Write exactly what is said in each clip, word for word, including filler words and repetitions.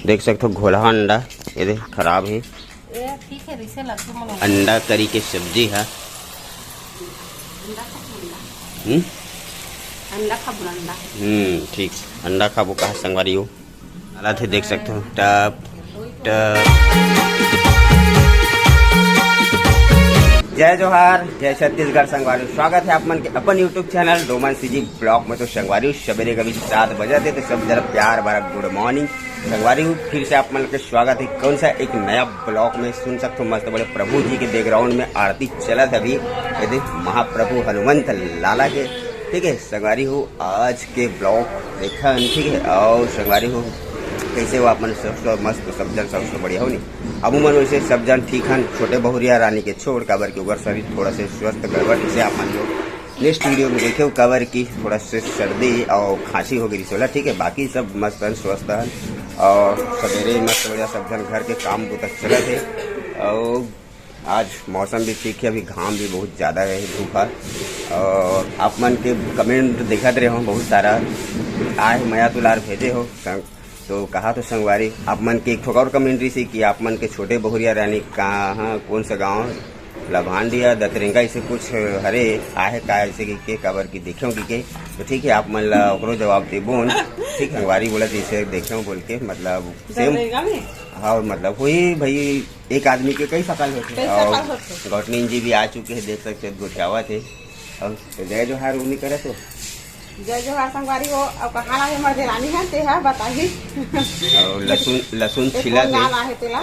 देख सकथो घोलहा अंडा, ये दे खराब हे। ए, ठीक है, रिसे लगथे मोला। अंडा करी के सब्जी है। अंडा खाबो, अंडा। हम्म? अंडा खाबो, अंडा। हम्म, ठीक। अंडा खाबो कहा संगवारी हो। हालत है, देख सकथो। टप, टप। जय जोहार, जय छत्तीसगढ़ संगवारी। स्वागत है आप मन के अपन YouTube channel Doman CG blog में। तो संगवारी हो, सबेरे कभी सात बजे थे, तो सब जरा प्यार भरा गुड मॉर्निंग। संगवारी हो, फिर से आप मन के स्वागत है कौन सा एक नया ब्लॉग में। सुन सकथो मस्त बड़े प्रभु जी के बैकग्राउंड में आरती चलत है अभी, ये दे महाप्रभु हनुमंत लाला के। ठीक है संगवारी हो, आज के ब्लॉग देखन, ठीक है। और संगवारी हो, कैसे हो आप मन? सब सब मस्त, सब जन सब सब बढ़िया हो नी? अब मन वैसे सब जन ठीक हन, छोटे बहुरिया रानी के छोड़, काबर के ओकर शरीर थोड़ा से स्वस्थ गड़बड़, जैसे आप मन लोग नेक्स्ट वीडियो में देखे हो, काबर की थोड़ा से सर्दी और खांसी हो गई रिसोला, ठीक है। बाकी सब मस्त हन, स्वस्थ हन और सवेरे मस्त बढ़िया सब जन घर के काम बुता चलत है। और आज मौसम भी ठीक है, अभी घाम भी बहुत ज़्यादा है, धूप है। और आप मन के कमेंट देखत रहे हो, बहुत सारा आए मया दुलार भेजे हो संग, तो कहा तो संगवारी आप मन के एक ठोक और कमेंट रही कि आप मन के छोटे बहुरिया रानी कहाँ, कौन सा गाँव, लभांडिया दतरेंगा ऐसे कुछ हरे आहे का, ऐसे कि के काबर की देखें कि के। तो ठीक है, आप मन ला ओकरो जवाब देबोन। ठीक, संगवारी बोला जैसे देखें बोल के, मतलब सेम। दतरेंगा में? हाँ, मतलब वही भाई, एक आदमी के कई शकल होथे। कई और शकल होथे। गौटनीन जी भी आ चुके हैं, देख सकते हैं, गोठियावत है। और जय जोहार उन्हीं करे तो। जय जोहार संगवारी हो। अब कहाँ ला हे मोर देरानी है, ते हा बताही। और लसुन, लसुन एक छिला कौन थे। नाम आहे तेला?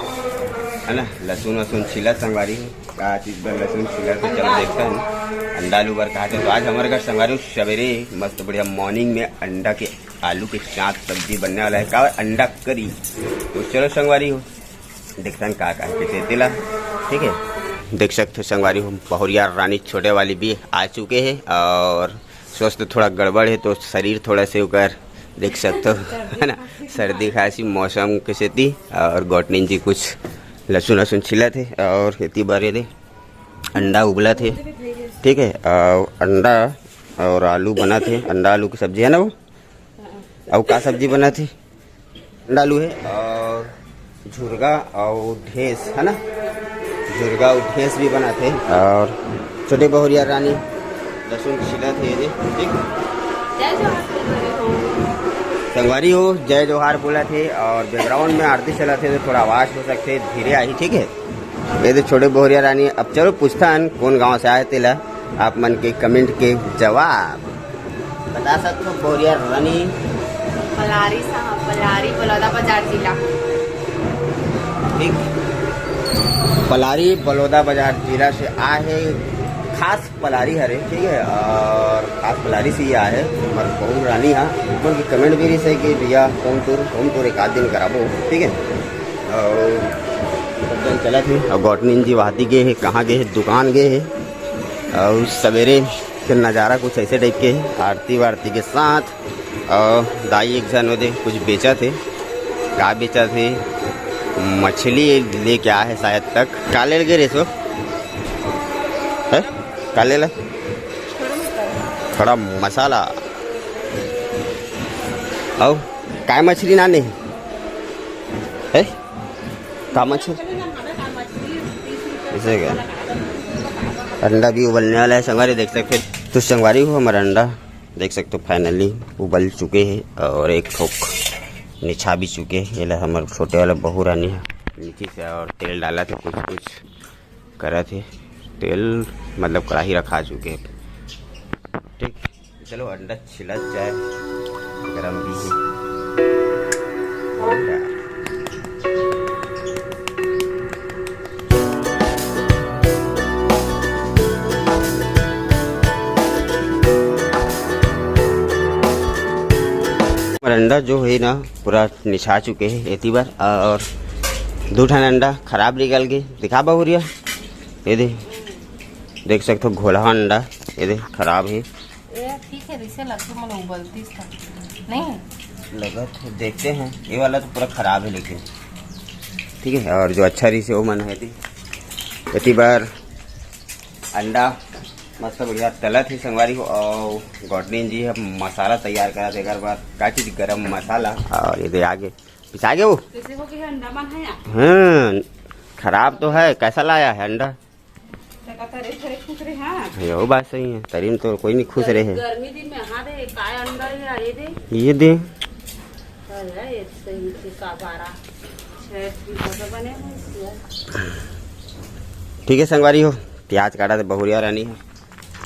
है ना, लसुन वसुन छिला संगवारी हो। का चीज बर लसुन छिला थे, चलो अंडा। देखते हैं। अंडा आलू बर कहा थे। तो आज हमारे घर संगवारी हो सवेरे मस्त बढ़िया मॉर्निंग में अंडा के आलू के साथ सब्जी बनने वाला है। का अंडा करी। तो चलो संगवारी हो, देखथन का का हे तेला। ठीक है, देख सकते हो संगवारी हो, बहुरिया रानी छोटे वाली भी आ चुके हैं और स्वस्थ थोड़ा गड़बड़ है, तो शरीर थोड़ा से ओकर देख सकते हो, है ना, सर्दी खांसी मौसम के सेती। और गौटनीन जी कुछ लहसुन वसुन छिलत है और खेती बारे दे अंडा उबलत है। ठीक है, और अंडा और आलू बनत है, अंडा आलू की सब्जी है ना वो। अउ का सब्जी बनत हे? अंडा आलू हे और झुरगा अउ ढेस, है ना? झुरगा अउ ढेस भी बनत हे और छोटे बहुरिया रानी लहसुन छिलत हे ये दे, ठीक? जय जोहार बोल रहे हो। संगवारी हो, जय जोहार बोलत हे और बैकग्राउंड में आरती चलत हे, तो थोड़ा आवाज हो सकथे धीरे आही, ठीक है? ये दे छोटे बहुरिया रानी। अब चलो पूछथन कौन गांव से आए तेला, आप मन के कमेंट के जवाब बता सकथो बहुरिया रानी। पलारी साहब, पलारी बलौदा बाजार जिला। ठीक, पलारी बलौदा बाजार जिला से आए हे, खास पलारी हरे, ठीक है, और खास पलारी से ही आए हे हमारे बहु रानी हा। ऊपर की कमेंट भी रही है कि भैया होम टूर, होम टूर एक आध दिन कराबो, ठीक है। और सब जन चलत हे। और गौटनीन जी वहादी गे हे, कहाँ गे हे? दुकान गे हे। और सवेरे के नज़ारा कुछ ऐसे टाइप के हे, आरती वारती के साथ। और दाई एक झन ओदे कुछ बेचत हे। का बेचत हे? मछली लेके आए हे शायद तक। का ले गे रेसो? है? का ले ला? थोड़ा मसाला। अउ काय मछली नाने हे? है? का मछली? ऐसे क्या? अंडा भी उबलने वाला है संगवारी, देख सकते हो। तो संगवारी हो, हमारा अंडा देख सकते हो, finally उबल चुके हैं और एक ठोक निछा भी चुके हैं। ये ला हमारे छोटे वाला बहू रानी है, नीचे से और तेल डाला था, कुछ कुछ करा थे, तेल मतलब कढ़ाई रखा चुके हैं। ठीक, चलो अंडा छिलत जाए, गरम भी है। और अंडा जो है ना, पूरा निछा चुके हैं एती बार, और दो ठन अंडा खराब निकल गए। दिखा बहुरिया, ये दे, देख सकते हो घोलहा अंडा, ये दे खराब है। ए, ठीक है, रिसे लगथे, मोला उबलतीस था। नहीं? लगत है, देखते हैं। ये वाला तो पूरा खराब है लेकिन। ठीक है, और जो अच्छा रिसे वो मन है थी। एती बार अंडा मस्त बढ़िया तलत है संगवारी हो, और गौटनीन जी अब मसाला तैयार करा थे, एकर बाद का चीज गरम मसाला, और ये दे आगे पिसा गे वो। कैसे हो गया अंडा मन है यार? हाँ, खराब तो है, कैसा लाया है अंडा? तका तरे तरे खुश रहे, हाँ। यो बात सही है, तरी में तो कोई नहीं खुश रहे है। गर्मी दिन में हाँ दे, काय अंडा या ये दे। ये दे। अरे, ये सही से का बारह, छह पीस तो बने हैं इसके। ठीक है संगवारी हो, प्याज काटा तो बहुरिया रानी है।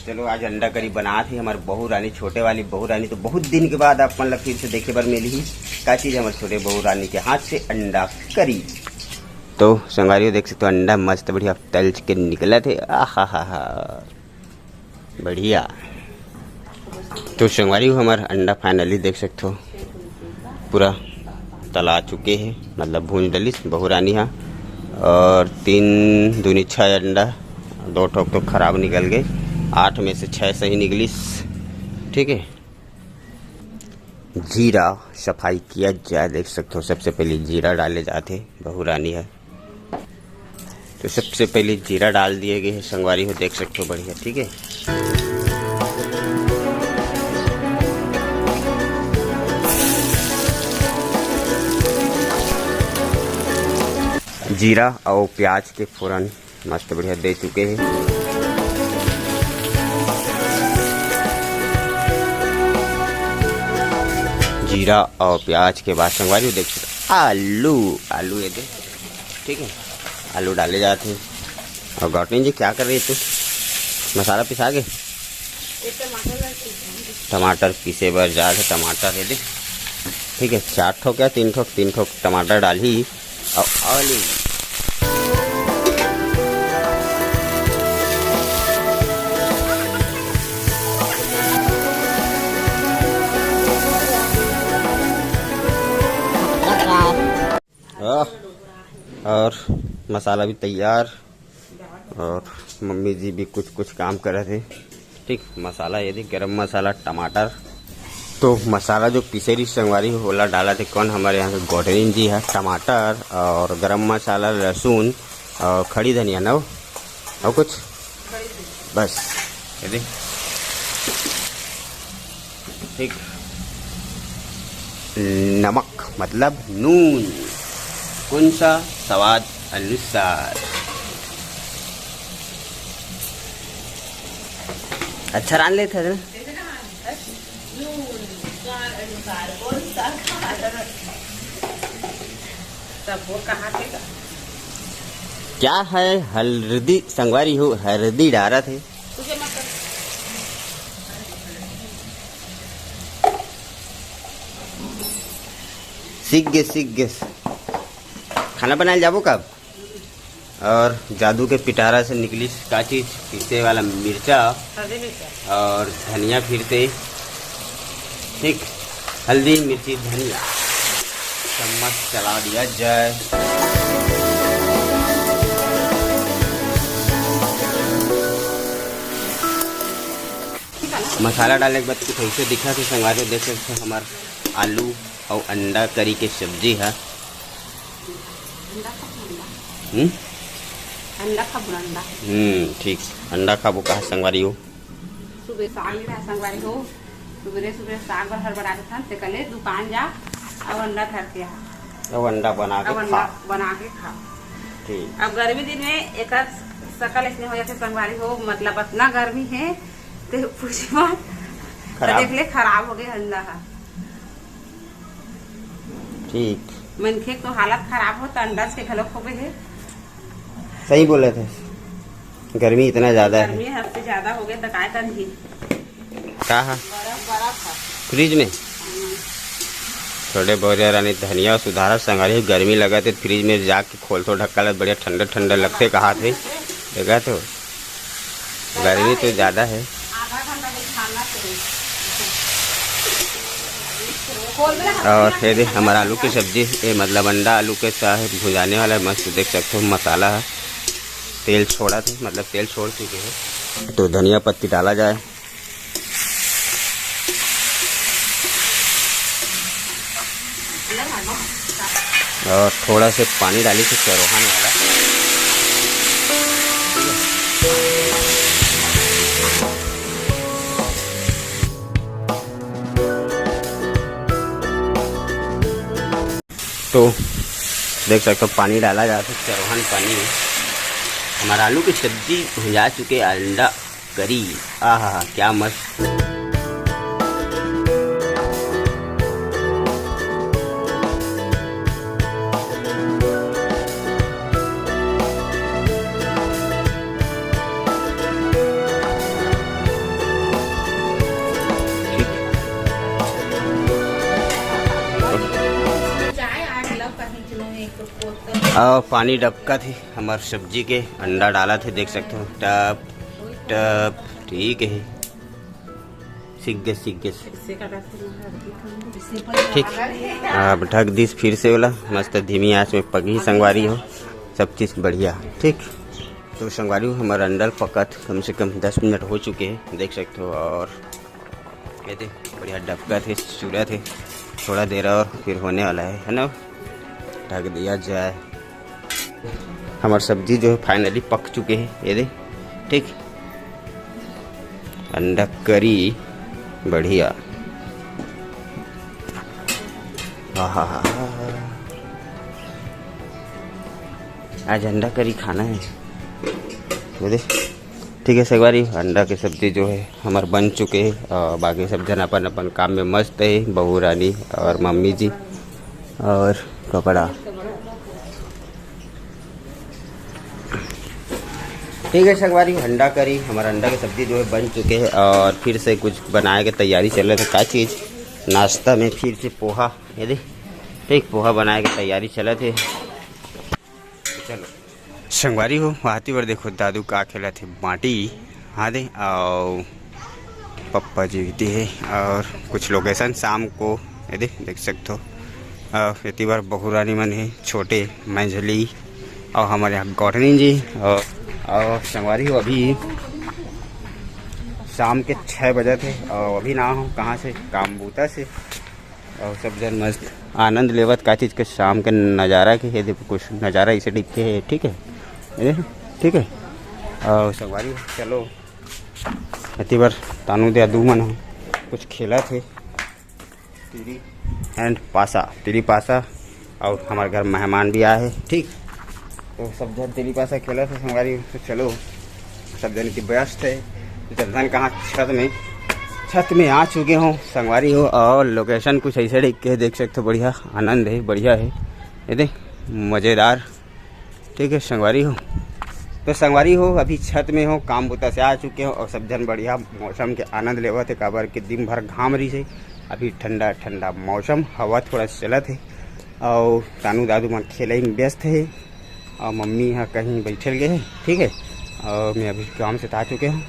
चलो, आज अंडा करी बनात हे हमर बहू रानी, छोटे वाली बहू रानी। तो बहुत दिन के बाद आप मन ला फिर से देखे बर मिलही। का चीज हमर छोटे बहू रानी के हाथ से अंडा करी। तो संगवारी हो, देख सकते हो, अंडा मस्त बढ़िया तल के निकलत हे। आहा हा हा, बढ़िया। तो संगवारी हो, हमर अंडा finally देख सकते हो, पूरा तला चुके हे, मतलब भूंज डलिस बहू रानी हा। और तीन दूनी छः अंडा, दो ठोक तो खराब निकल गए, आठ में से छः सही निकलिस। ठीक है, जीरा सफाई किया जाए, देख सकते हो, सबसे पहले जीरा डाले जाते, बहू रानी है। तो सबसे पहले जीरा डाल दिए गए हैं संगवारी हो, देख सकते हो, बढ़िया। ठीक है, जीरा और प्याज के फोरन मस्त बढ़िया दे चुके हैं। जीरा और प्याज के बाद संगवारी हो, देख सकते हो, आलू, आलू ये दे। ठीक है, आलू डाले जाते हैं। और गौटनी जी, क्या कर रही है तू? मसाला पिसा के? टमाटर पीसे बर जात हे, टमाटर ये दे। ठीक है, चार ठोक या तीन ठोक, तीन ठोक टमाटर डालही और आलू। आह, और मसाला भी तैयार। और मम्मी जी भी कुछ कुछ काम करत हे। ठीक, मसाला ये दे, गरम मसाला, टमाटर। तो मसाला जो पिसे रही संगवारी हो, ओला डालत हे कौन? हमारे यहाँ के गोडरिन जी है। टमाटर और गरम मसाला, लहसुन और खड़ी धनिया ना हो, और कुछ बस ये दे। ठीक, नमक मतलब नून, कौन सा स्वाद अनुसार। अच्छा रांध लेत हस ना। नून, स्वाद अनुसार, कौन सा स्वाद? सब वो कहाँ के का? क्या है हल्दी संगवारी हो, हल्दी डारत हे। तुझे मत कर। सीख गे, सीख गे। खाना बनाए जाबो कब? और जादू के पिटारा से निकली का चीज? पीसे वाला मिर्चा हल्दी मिर्चा। और धनिया फिर से। ठीक, हल्दी, मिर्ची, धनिया, चम्मच चला दिया जाए। मसाला डाले के बाद कुछ ऐसे दिखा थे संगवारी, देख सकते हो हमार आलू और अंडा करी के सब्जी है। अंडा खाबो, अंडा। हम्म? अंडा खाबो, अंडा। हम्म, ठीक। अंडा खाबो कहा संगवारी हो? सुबह साग नहीं रहा संगवारी हो। सुबह सुबह साग बर हड़बड़ा के था, ते कले दुकान जा और अंडा धर के आ। अब अंडा बना के अब अंडा खा। बना के खा। ठीक। अब गर्मी दिन में एकर शकल इसने हो जाते संगवारी हो, मतलब इतना गर्मी है, ते पूछे मत। खराब। देख ले, खराब हो गए अंडा है। ठीक। मनखे के तो हालत खराब हो, तो अंडा से घलो खोबे हे। सही बोले थे, गर्मी इतना ज्यादा है। गर्मी हद से ज्यादा हो गया, तो काय करही? का हा? बर्फ, बर्फ है। फ्रिज में? हम्म। थोड़े बोरिया रानी धनिया सुधारा संगवारी, गर्मी लगा थे, फ्रिज में जाके खोलथो ढक्का ल, बढ़िया ठंडा ठंडा लगथे कहा थे। देखा तो गर्मी तो ज्यादा है। और ये दे हमारा आलू की सब्जी, ये मतलब अंडा आलू के साथ भुंजाने वाला है। मस्त देख सकते हो मसाला है, तेल छोड़ा थे, मतलब तेल छोड़ चुके हैं। तो धनिया पत्ती डाला जाए। और थोड़ा से पानी डाली थी चरोहन वाला। तो देख सकते हो, पानी डाला जाता है, चरहन पानी। हमारा आलू की सब्जी भुंजा चुके, अंडा करी, आहा, क्या मस्त। और पानी डबकत हे, हमर सब्जी के अंडा डालत हे, देख सकते हो, टप टप। ठीक है, सीख गए, सीख गए। ठीक, अब ढक दिस फिर से वाला, मस्त धीमी आंच में पकही संगवारी हो, सब चीज़ बढ़िया। ठीक, तो संगवारी हो, हमारा अंडा पकत कम से कम दस मिनट हो चुके हैं, देख सकते हो। और ये दे, बढ़िया डबकत हे, चूरत हे, थोड़ा देर और फिर होने वाला है, है ना? ढक दिया जाए। हमार सब्जी जो है finally पक चुके हैं, ये दे, ठीक, अंडा करी, बढ़िया। आहा, आज अंडा करी खाना है, ये दे। ठीक है संगवारी, अंडा के सब्जी जो है हमार बन चुके हैं। और बाकी सब जन अपन अपन काम में मस्त है, बहू रानी और मम्मी जी और कपड़ा। ठीक है संगवारी, अंडा करी, हमारा अंडा की सब्जी जो है बन चुके हैं और फिर से कुछ बनाए के तैयारी चलत है। का चीज़? नाश्ता में फिर से पोहा, ये दे, ठीक, पोहा बनाए के तैयारी चलत है। चलो संगवारी हो, वहाती बर देखो दादू का खेलत हे बांटी, हाँ दे, और पप्पा जी भी हे, और कुछ लोकेशन शाम को ये दे, देख सकते हो। और एती बार बहू रानी मन हे, छोटे मंझली और हमारे यहाँ गौठनी जी। और, और संगवारी हो, अभी शाम के छः बजे थे और अभी ना हो कहाँ से, काम बूता से। और सब जन मस्त आनंद लेवत का चीज़ के, शाम के नज़ारा के। ये देखो कुछ नज़ारा इसे दिखे है, ठीक है, ये देखो, ठीक है। और संगवारी चलो, एती बार तानू दे दू मन हो, कुछ खेलत हे, तीरी एंड पासा, तीरी पासा। और हमारे घर मेहमान भी आए हैं, ठीक, तो सब जन तीरी पासा खेलत हे संगवारी। तो चलो, सब जन की व्यस्त है, तो चलथन कहाँ, छत में, छत में आ चुके हो संगवारी हो। और लोकेशन कुछ ऐसे देख के देख सकते हो, बढ़िया आनंद है, बढ़िया है, ये दे, मज़ेदार। ठीक है संगवारी हो, तो संगवारी हो, अभी छत में हो, काम बुता से आ चुके हो और सब जन बढ़िया मौसम के आनंद लेवत है, काबर के दिन भर घाम रही है। अभी ठंडा ठंडा मौसम, हवा थोड़ा चलत है और तानू दादू मन खेले में व्यस्त है और मम्मी यहाँ कहीं बैठल गए है, ठीक है। और मैं अभी काम से आ चुके हूँ,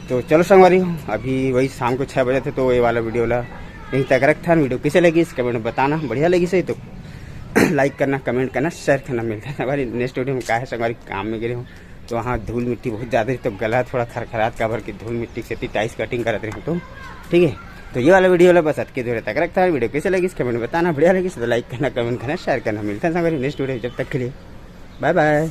तो चलो संगवारी हो, अभी वही शाम को छः बजे थे, तो ये वाला वीडियो ला यहीं तक रखथन। वीडियो कैसे लगी इस कमेंट में बताना, बढ़िया लगी सही तो लाइक करना, कमेंट करना, शेयर करना। मिलता है संगवारी नेक्स्ट वीडियो में। का है संगवारी, काम में गिरे हूँ तो वहाँ धूल मिट्टी बहुत ज़्यादा रही, तो गला थोड़ा खरखरात, काबर की धूल मिट्टी से टाइस कटिंग करत रही हूँ, तो ठीक है। तो ये वाला वीडियो ला बस अतके दूर तक रखथन। वीडियो कैसे लगी इस कमेंट में बताना, बढ़िया लगी तो लाइक करना, कमेंट करना, शेयर करना। मिलता है संगवारी नेक्स्ट वीडियो, जब तक के लिए बाय बाय।